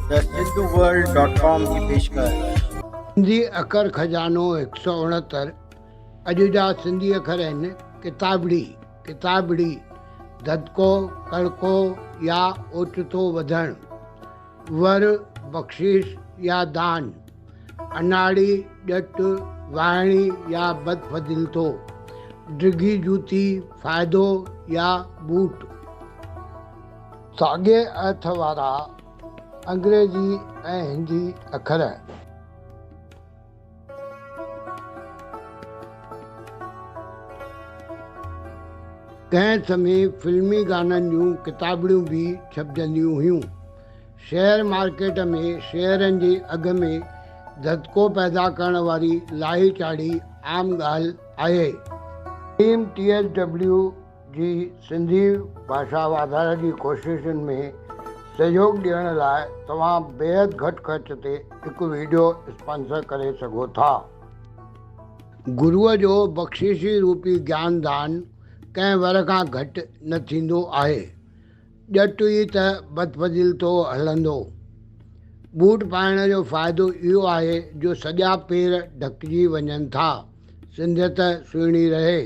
The Sindhu world dot com جي پيشڪش. سنڌي اکر خزانو 169 اڄ جا سنڌي اکر آهن، ڪتابڙي، ڪتابڙي، ڌڌڪو، ڪڙڪو يا اوچتو وڌڻ، ور، بخشش يا دان، اناڙي، ڄٽ، واهڻي يا بدفضيلتو، ڊگهي جوتي، فائدو يا بوٽ. ساڳئي ارٿ وارا انگريزي ۽ هندي اکر. ڪنهن سمي فلمي گانن جون ڪتابڙيون به ڇپجنديون هيون. شيئر مارڪيٽ ۾ شيئرن جي اگهه ۾ ڌڌڪو پيدا ڪرڻ واري لاهي چاڙهي عام ڳالهه آهي. ٽيم ٽي ايس ڊبليو جي سنڌي ڀاشا واڌاري جي ڪوششن ۾ سهيوڳ ڏيڻ لاء توهان بيحد گهٽ خرچ تي هڪ ويڊيو اسپانسر ڪري سگهو ٿا. گروء جو بخششي روپي گيان دان ڪنهن ور کان گهٽ نه ٿيندو آهي. ڄٽ ئي ته بدفضيلتو هلندو. بوٽ پائڻ جو فائدو اهو آهي جو سڄا پير ڍڪجي وڃن ٿا. سنڌيت سهڻي رهي.